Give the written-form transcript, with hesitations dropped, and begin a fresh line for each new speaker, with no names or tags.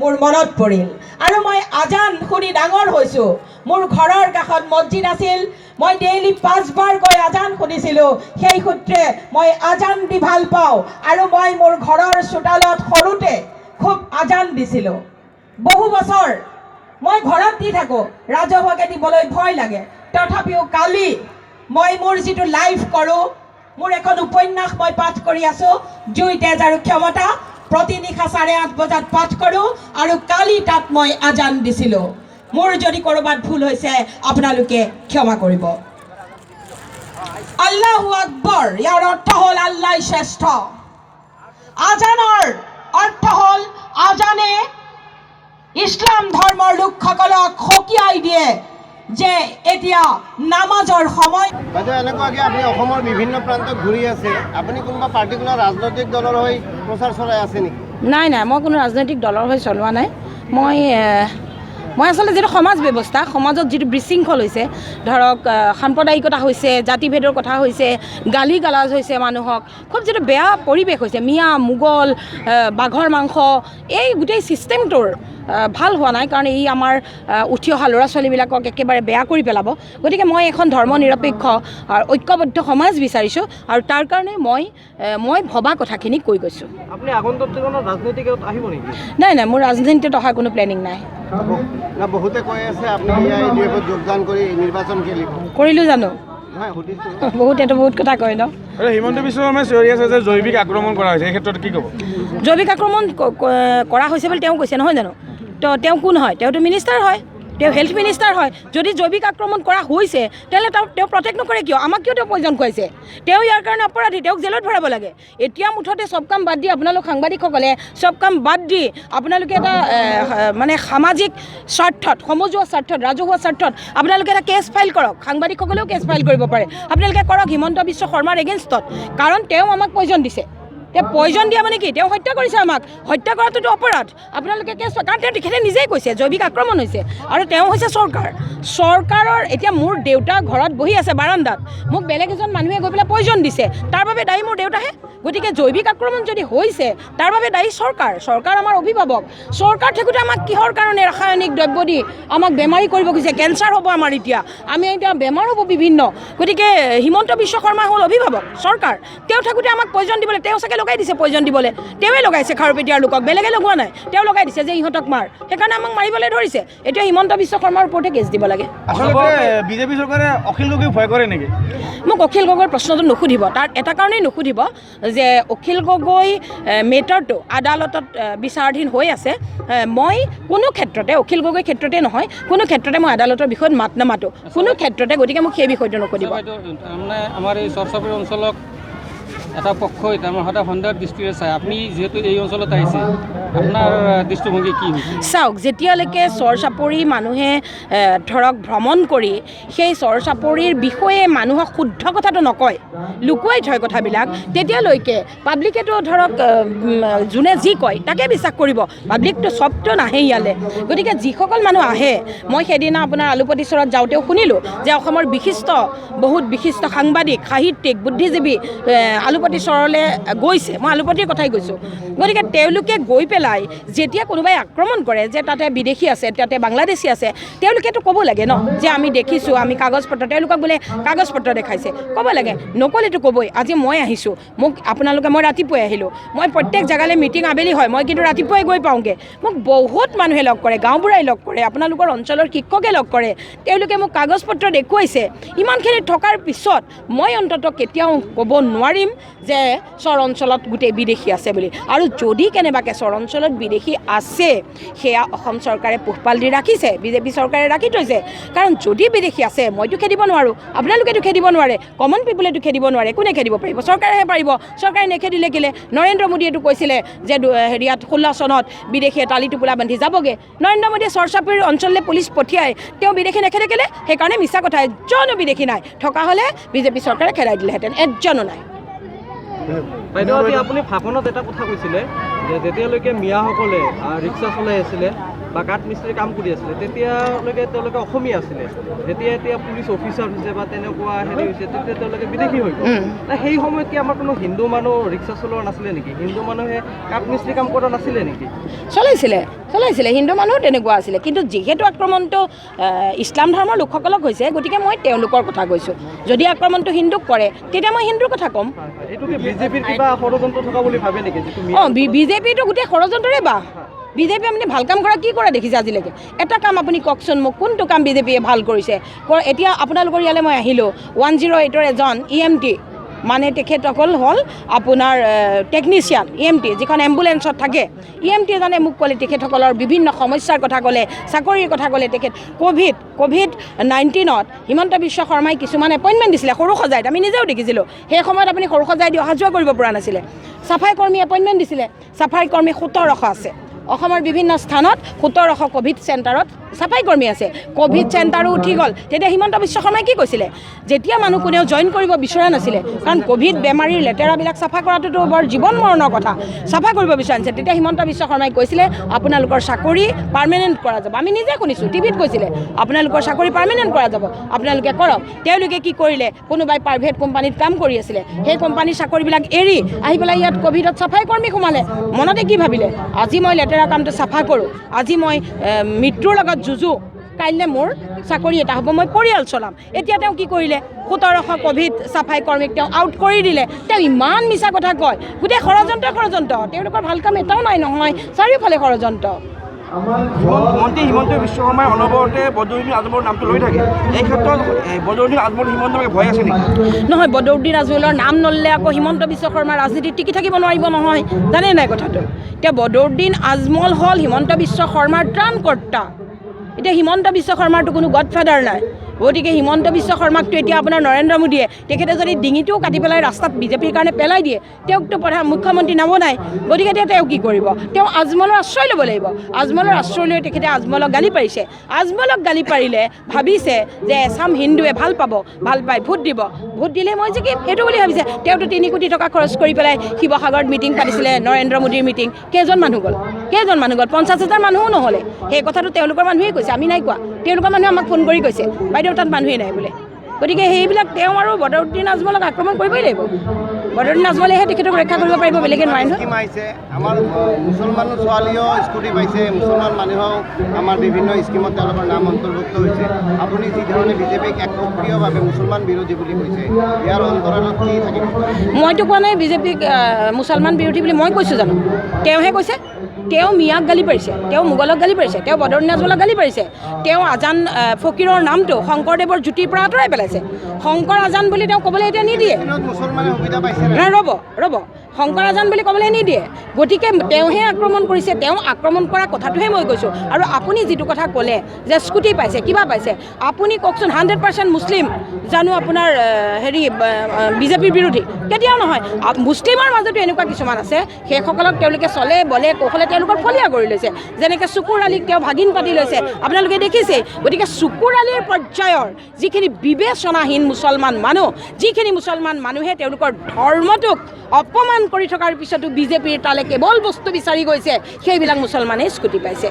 মোৰ মনত পৰিল আৰু মই আজান শুনি ডাঙৰ হৈছোঁ। মোৰ ঘৰৰ কাষত মছজিদ আছিল। মই ডেইলি পাঁচবাৰকৈ আজান শুনিছিলোঁ। সেই সূত্ৰে মই আজান দি ভাল পাওঁ আৰু মই মোৰ ঘৰৰ চোতালত সৰুতে খুব আজান দিছিলোঁ। বহু বছৰ মই ঘৰত দি থাকোঁ, ৰাজহুৱাকৈ দিবলৈ ভয় লাগে। তথাপিও কালি মই মোৰ যিটো লাইভ কৰোঁ, মোৰ এখন উপন্যাস মই পাঠ কৰি আছোঁ, জুই, তেজ আৰু ক্ষমতা, প্ৰতি নিশা 8:30 বজাত পাঠ কৰোঁ আৰু কালি তাত মই আজান দিছিলোঁ। মোৰ যদি ক'ৰবাত ভুল হৈছে, আপোনালোকে ক্ষমা কৰিব। আল্লাহু আকবৰ, ইয়াৰ অৰ্থ হ'ল আল্লাহ শ্ৰেষ্ঠ। আজানৰ অৰ্থ হ'ল, আজানে ইছলাম ধৰ্মৰ লোকসকলক সকীয়াই দিয়ে যে এতিয়া নামাজৰ সময়।
বাইদেউ, এনেকুৱাকৈ আপুনি অসমৰ বিভিন্ন প্ৰান্তত ঘূৰি আছে, আপুনি কোনোবা পাৰ্টিকুলাৰ ৰাজনৈতিক দলৰ হৈ প্ৰচাৰ চলাই আছে নেকি?
নাই নাই, মই কোনো ৰাজনৈতিক দলৰ হৈ চলোৱা নাই। মই আচলতে যিটো সমাজ ব্যৱস্থা, সমাজত যিটো বিশৃংখল হৈছে, ধৰক সাম্প্ৰদায়িকতা হৈছে, জাতিভেদৰ কথা হৈছে, গালি গালাজ হৈছে মানুহক, খুব যিটো বেয়া পৰিৱেশ হৈছে, মিয়া মোগল, বাঘৰ মাংস, এই গোটেই ছিষ্টেমটোৰ ভাল হোৱা নাই। কাৰণ ই আমাৰ উঠি অহা ল'ৰা ছোৱালীবিলাকক একেবাৰে বেয়া কৰি পেলাব। গতিকে মই এখন ধৰ্ম নিৰপেক্ষ আৰু ঐক্যবদ্ধ সমাজ বিচাৰিছোঁ আৰু তাৰ কাৰণে মই ভবা কথাখিনি কৈ গৈছোঁ।
আপুনি আগন্তুক জীৱনত ৰাজনীতিত আহিব নেকি?
নাই নাই, মোৰ ৰাজনীতিত অহাৰ কোনো প্লেনিং নাই।
না, বহুতে কৈ আছে আপুনি এ I D এফত যোগদান কৰি নিৰ্বাচন খেলিব।
কৰিলোঁ জানো?
নহয়, সুধিছোঁ।
বহুতেতো বহুত কথা কয় ন।
আৰু হিমন্ত বিশ্ব শৰ্মাই চিঞৰি আছে যে জৈৱিক আক্ৰমণ কৰা হৈছে, এই ক্ষেত্ৰত কি ক'ব?
জৈৱিক আক্ৰমণ কৰা হৈছে বুলি তেওঁ কৈছে, নহয় জানো? তো তেওঁ কোন হয়? তেওঁতো মিনিষ্টাৰ হয়, তেওঁ হেল্থ মিনিষ্টাৰ হয়। যদি জৈৱিক আক্ৰমণ কৰা হৈছে, তেনেহ'লে তেওঁ প্ৰটেক্ট নকৰে কিয়? আমাক কিয় তেওঁ পয়জন খুৱাইছে? তেওঁ ইয়াৰ কাৰণে অপৰাধী, তেওঁক জেলত ভৰাব লাগে। এতিয়া মুঠতে চব কাম বাদ দি, আপোনালোক সাংবাদিকসকলে চব কাম বাদ দি আপোনালোকে এটা মানে সামাজিক স্বাৰ্থত, সমজুৱা স্বাৰ্থত, ৰাজহুৱা স্বাৰ্থত আপোনালোকে এটা কেছ ফাইল কৰক। সাংবাদিকসকলেও কেছ ফাইল কৰিব পাৰে। আপোনালোকে কৰক হিমন্ত বিশ্ব শৰ্মাৰ এগেইনষ্টত, কাৰণ তেওঁ আমাক পয়জন দিছে। তেওঁ পয়জন দিয়া মানে কি? তেওঁ হত্যা কৰিছে আমাক। হত্যা কৰাটোতো অপৰাধ। আপোনালোকে কেছ, কাৰণ তেওঁ তেখেতে নিজেই কৈছে জৈৱিক আক্ৰমণ হৈছে আৰু তেওঁ হৈছে চৰকাৰ, চৰকাৰৰ। এতিয়া মোৰ দেউতা ঘৰত বহি আছে বাৰাণ্ডাত, মোক বেলেগ এজন মানুহে গৈ পেলাই পয়জন দিছে, তাৰ বাবে দায়ী মোৰ দেউতাহে। গতিকে জৈৱিক আক্ৰমণ যদি হৈছে, তাৰ বাবে দায়ী চৰকাৰ। চৰকাৰ আমাৰ অভিভাৱক। চৰকাৰ থাকোঁতে আমাক কিহৰ কাৰণে ৰাসায়নিক দ্ৰব্য দি আমাক বেমাৰী কৰিব খুজিছে? কেঞ্চাৰ হ'ব আমাৰ এতিয়া, আমি এতিয়া বেমাৰ হ'ব বিভিন্ন। গতিকে হিমন্ত বিশ্ব শৰ্মা হ'ল অভিভাৱক চৰকাৰ। তেওঁ থাকোঁতে আমাক পয়জন দিবলৈ, তেওঁ চাগে লগাই দিছে পয়জন দিবলৈ। তেওঁৱে লগাইছে খাৰুপেটীয়াৰ লোকক, বেলেগে লগোৱা নাই। তেওঁ লগাই দিছে যে ইহঁতক মাৰ, সেইকাৰণে আমাক মাৰিবলৈ ধৰিছে। এতিয়া হিমন্ত বিশ্ব শৰ্মাৰ ওপৰতে কেছ দিব লাগে।
আচলতে বিজেপি চৰকাৰে অখিল গগৈক ভয় কৰে নেকি?
মোক অখিল গগৈৰ প্ৰশ্নটো নুসুধিব। তাৰ এটা কাৰণেই নুসুধিব যে অখিল গগৈ মেটাৰটো আদালতত বিচাৰাধীন হৈ আছে। মই কোনো ক্ষেত্ৰতে, অখিল গগৈৰ ক্ষেত্ৰতে নহয়, কোনো ক্ষেত্ৰতে মই আদালতৰ বিষয়ত মাত নামাতোঁ কোনো ক্ষেত্ৰতে। গতিকে মোক সেই বিষয়টো নুসুধিব।
বাইদেউ, তাৰমানে আমাৰ এই চৰ অঞ্চলক এটা পক্ষই তাৰমানে সদায় সন্দেহৰ দৃষ্টিৰে চায়। আপুনি যিহেতু এই অঞ্চলত আহিছে, আপোনাৰ দৃষ্টিভংগী কি হৈছে?
চাওক, যেতিয়ালৈকে চৰ চাপৰি মানুহে ধৰক ভ্ৰমণ কৰি সেই চৰ চাপৰিৰ বিষয়ে মানুহক শুদ্ধ কথাটো নকয়, লুকুৱাই থয় কথাবিলাক, তেতিয়ালৈকে পাব্লিকেতো ধৰক যোনে যি কয় তাকে বিশ্বাস কৰিব। পাব্লিকটো চবটো নাহে ইয়ালৈ। গতিকে যিসকল মানুহ আহে, মই সেইদিনা আপোনাৰ আলুপতি চৰত যাওঁতেও শুনিলোঁ যে অসমৰ বিশিষ্ট, বহুত বিশিষ্ট সাংবাদিক, সাহিত্যিক, বুদ্ধিজীৱী আলুপতি চৰলৈ গৈছে। মই আলুপতিৰ কথাই কৈছোঁ। গতিকে তেওঁলোকে গৈ পেলাই যেতিয়া কোনোবাই আক্ৰমণ কৰে যে তাতে বিদেশী আছে, তাতে বাংলাদেশী আছে, তেওঁলোকেতো ক'ব লাগে ন যে আমি দেখিছোঁ, আমি কাগজ পত্ৰ, তেওঁলোকক বোলে কাগজ পত্ৰ দেখাইছে, ক'ব লাগে। নক'লেতো ক'বই। আজি মই আহিছোঁ, মোক আপোনালোকে, মই ৰাতিপুৱাই আহিলোঁ। মই প্ৰত্যেক জেগালৈ মিটিং আবেলি হয়, মই কিন্তু ৰাতিপুৱাই গৈ পাওঁগৈ। মোক বহুত মানুহে লগ কৰে, গাঁওবুঢ়াই লগ কৰে, আপোনালোকৰ অঞ্চলৰ শিক্ষকে লগ কৰে, তেওঁলোকে মোক কাগজ পত্ৰ দেখুৱাইছে। ইমানখিনি থকাৰ পিছত মই অন্ততঃ কেতিয়াও ক'ব নোৱাৰিম যে চৰ অঞ্চলত গোটেই বিদেশী আছে বুলি। আৰু যদি কেনেবাকৈ চৰ অঞ্চলত বিদেশী আছে, সেয়া অসম চৰকাৰে পোহপাল দি ৰাখিছে, বিজেপি চৰকাৰে ৰাখি থৈছে। কাৰণ যদি বিদেশী আছে, মইতো খেদিব নোৱাৰোঁ, আপোনালোকেতো খেদিব নোৱাৰে, কমন পিপুলেতো খেদিব নোৱাৰে। কোনে খেদিব পাৰিব? চৰকাৰেহে পাৰিব। চৰকাৰে নেখেদিলে কেলে? নৰেন্দ্ৰ মোদীয়েতো কৈছিলে যে হেৰিয়াত 16 চনত বিদেশীয়ে টালি টোপোলা বান্ধি যাবগৈ। নৰেন্দ্ৰ মোদীয়ে চৰ চাপৰিৰ অঞ্চললৈ পুলিচ পঠিয়াই তেওঁ বিদেশী নেখেদে কেলে? সেইকাৰণে মিছা কথা, এজনো বিদেশী নাই। থকা হ'লে বিজেপি চৰকাৰে খেদাই দিলেহেঁতেন। এজনো নাই।
বাইদেউ, আজি আপুনি ভাষণত এটা কথা কৈছিলে যে যেতিয়ালৈকে মিয়াসকলে ৰিক্সা চলাই আছিলে বা কাঠ মিস্ত্ৰীৰ কাম কৰি আছিলে, তেতিয়ালৈকে তেওঁলোকে অসমীয়া আছিলে। যেতিয়া এতিয়া পুলিচ অফিচাৰ হৈছে বা তেনেকুৱা হেৰি হৈছে, তেতিয়া তেওঁলোকে বিদেশী হৈ গ'ল। সেই সময়ত কি আমাৰ কোনো হিন্দু মানুহ ৰিক্সা চলোৱা নাছিলে নেকি? হিন্দু মানুহে কাঠ মিস্ত্ৰী কাম কৰা নাছিলে নেকি?
চলাইছিলে, চলাইছিলে, হিন্দু মানুহো তেনেকুৱা আছিলে। কিন্তু যিহেতু আক্ৰমণটো ইছলাম ধৰ্মৰ লোকসকলক হৈছে, গতিকে মই তেওঁলোকৰ কথা কৈছোঁ। যদি আক্ৰমণটো হিন্দুক কৰে, তেতিয়া মই হিন্দুৰ কথা ক'ম।
এইটো কি বিজেপিৰ কিবা ষড়যন্ত্ৰ থকা বুলি ভাবে নেকি? যিটো
অঁ, বিজেপিটো গোটেই ষড়যন্ত্ৰৰে বাহ। বিজেপি আপুনি ভাল কাম কৰা কি কৰা দেখিছে আজিলৈকে? এটা কাম আপুনি কওকচোন মোক, কোনটো কাম বিজেপিয়ে ভাল কৰিছে? এতিয়া আপোনালোকৰ ইয়ালৈ মই আহিলোঁ, 108ৰ এজন EMT, মানে তেখেতসকল হ'ল আপোনাৰ টেকনিচিয়ান, EMT যিখন এম্বুলেঞ্চত থাকে, EMT এজনে মোক ক'লে, তেখেতসকলৰ বিভিন্ন সমস্যাৰ কথা ক'লে, চাকৰিৰ কথা ক'লে। তেখেত ক'ভিড-19ত হিমন্ত বিশ্ব শৰ্মাই কিছুমান এপইণ্টমেণ্ট দিছিলে সৰু সজাইত, আমি নিজেও দেখিছিলোঁ। সেই সময়ত আপুনি সৰু সজাই দি অহা যোৱা কৰিব পৰা নাছিলে। চাফাই কৰ্মী এপইণ্টমেণ্ট দিছিলে, চাফাই কৰ্মী 1700 আছে অসমৰ বিভিন্ন স্থানত, 1700 ক'ভিড চেণ্টাৰত চাফাই কৰ্মী আছে। ক'ভিড চেণ্টাৰো উঠি গ'ল। তেতিয়া হিমন্ত বিশ্ব শৰ্মাই কি কৈছিলে? যেতিয়া মানুহ কোনেও জইন কৰিব বিচৰা নাছিলে, কাৰণ ক'ভিড বেমাৰীৰ লেতেৰাবিলাক চাফা কৰাটোতো বৰ জীৱন মৰণৰ কথা, চাফা কৰিব বিচৰা নাছিলে, তেতিয়া হিমন্ত বিশ্ব শৰ্মাই কৈছিলে আপোনালোকৰ চাকৰি পাৰ্মানেণ্ট কৰা যাব। আমি নিজে শুনিছোঁ, টিভিত কৈছিলে আপোনালোকৰ চাকৰি পাৰ্মানেণ্ট কৰা যাব, আপোনালোকে কৰক। তেওঁলোকে কি কৰিলে? কোনোবাই প্ৰাইভেট কোম্পানীত কাম কৰি আছিলে, সেই কোম্পানীৰ চাকৰিবিলাক এৰি আহি পেলাই ইয়াত ক'ভিডত চাফাই কৰ্মী সোমালে। মনতে কি ভাবিলে? আজি মই লেতেৰা কামটো চাফা কৰোঁ, আজি মই মৃত্যুৰ লগত যুঁজো, কাইলৈ মোৰ চাকৰি এটা হ'ব, মই পৰিয়াল চলাম। এতিয়া তেওঁ কি কৰিলে? 1700 ক'ভিড চাফাই কৰ্মীক তেওঁ আউট কৰি দিলে। তেওঁ ইমান মিছা কথা কয়, গোটেই ষড়যন্ত্ৰ ষড়যন্ত্ৰ, তেওঁলোকৰ ভাল কাম এটাও নাই নহয়, চাৰিওফালে ষড়যন্ত্ৰ।
মন্ত্ৰী হিমন্ত বিশ্ব শৰ্মাই অনবৰতে বদৰুদ্দিন আজমলৰ নামটো লৈ থাকে। এই ক্ষেত্ৰত বদৰুদ্দিন আজমল হিমন্ত ভয় আছে নেকি?
নহয়, বদৰুদ্দিন আজমলৰ নাম নল'লে আকৌ হিমন্ত বিশ্ব শৰ্মা ৰাজনীতিত টিকি থাকিব নোৱাৰিব নহয়, জানে নাই কথাটো? এতিয়া বদৰুদ্দিন আজমল হ'ল হিমন্ত বিশ্ব শৰ্মাৰ ত্ৰাণকৰ্তা। এতিয়া হিমন্ত বিশ্ব শৰ্মাৰতো কোনো গডফাদাৰ নাই, গতিকে হিমন্ত বিশ্ব শৰ্মাকতো এতিয়া আপোনাৰ নৰেন্দ্ৰ মোদীয়ে তেখেতে যদি ডিঙিটোও কাটি পেলাই ৰাস্তাত বিজেপিৰ কাৰণে পেলাই দিয়ে, তেওঁকতো প্ৰধান মুখ্যমন্ত্ৰী নবনায়। গতিকে এতিয়া তেওঁ কি কৰিব? তেওঁ আজমলৰ আশ্ৰয় ল'ব লাগিব। আজমলৰ আশ্ৰয় লৈ তেখেতে আজমলক গালি পাৰিছে। আজমলক গালি পাৰিলে ভাবিছে যে এছাম হিন্দুৱে ভাল পাব, ভাল পাই ভোট দিব, ভোট দিলে মই জিকিম, সেইটো বুলি ভাবিছে। তেওঁতো 3 কোটি টকা খৰচ কৰি পেলাই শিৱসাগৰত মিটিং পাতিছিলে, নৰেন্দ্ৰ মোদীৰ মিটিং। কেইজন মানুহ গ'ল? কেইজন মানুহ গ'ল? 50,000 মানুহো নহ'লে। সেই কথাটো তেওঁলোকৰ মানুহেই কৈছে, আমি নাই কোৱা। তেওঁলোকৰ মানুহে আমাক ফোন কৰি কৈছে, বাইদেউ তাত মানুহেই নাই বোলে। গতিকে সেইবিলাক তেওঁ আৰু বদৰুদ্দিন আজমলক আক্ৰমণ কৰিবই লাগিব। বদৰুদ্দিন আজমলেহে তেখেতক ৰক্ষা কৰিব পাৰিব, বেলেগে নোৱাৰে নহয়।
স্কিম আহিছে আমাৰ, মুছলমান ছোৱালীও স্কুটি পাইছে, মুছলমান মানুহেও আমাৰ বিভিন্ন স্কিমত তেওঁলোকৰ নাম অন্তৰ্ভুক্ত হৈছে। আপুনি যি ধৰণে বিজেপিক একপক্ষীয়ভাৱে মুছলমান বিৰোধী বুলি কৈছে, ইয়াৰ অন্তৰালত কি থাকিব?
মইতো কোৱা নাই বিজেপিক মুছলমান বিৰোধী বুলি। মই কৈছোঁ জানো? তেওঁহে কৈছে। তেওঁ মিয়াক গালি পাৰিছে, তেওঁ মোগলক গালি পাৰিছে, তেওঁ বদৰুদ্দিন আজমলক গালি পাৰিছে, তেওঁ আজান ফকীৰৰ নামটো শংকৰদেৱৰ জ্যোতিৰ পৰা আঁতৰাই পেলাইছে। শংকৰ আজান বুলি তেওঁ ক'বলৈ এতিয়া নিদিয়ে।
মুছলমানে সুবিধা পাইছে
নাই, ৰ'ব ৰ'ব, শংকৰ আজান বুলি ক'বলৈ নিদিয়ে। গতিকে তেওঁহে আক্ৰমণ কৰিছে, তেওঁ আক্ৰমণ কৰা কথাটোহে মই কৈছোঁ। আৰু আপুনি যিটো কথা ক'লে যে স্কুটি পাইছে, কিবা পাইছে, আপুনি কওকচোন 100% মুছলিম জানো আপোনাৰ হেৰি বিজেপিৰ বিৰোধী? কেতিয়াও নহয়। মুছলিমৰ মাজতো এনেকুৱা কিছুমান আছে, সেইসকলক তেওঁলোকে চলে বলে কৌশলে তেওঁলোকৰ ফলীয়া কৰি লৈছে। যেনেকৈ চুকুৰ আলীক তেওঁ ভাগিন পাতি লৈছে, আপোনালোকে দেখিছেই। গতিকে চুকুৰ আলীৰ পৰ্যায়ৰ যিখিনি বিবেচনাহীন মুছলমান মানুহ, যিখিনি মুছলমান মানুহে তেওঁলোকৰ ধৰ্মটোক অপমান কৰি থকাৰ পিছতো বিজেপিৰ তালে কেৱল বস্তু বিচাৰি গৈছে, সেইবিলাক মুছলমানে স্কুটি পাইছে।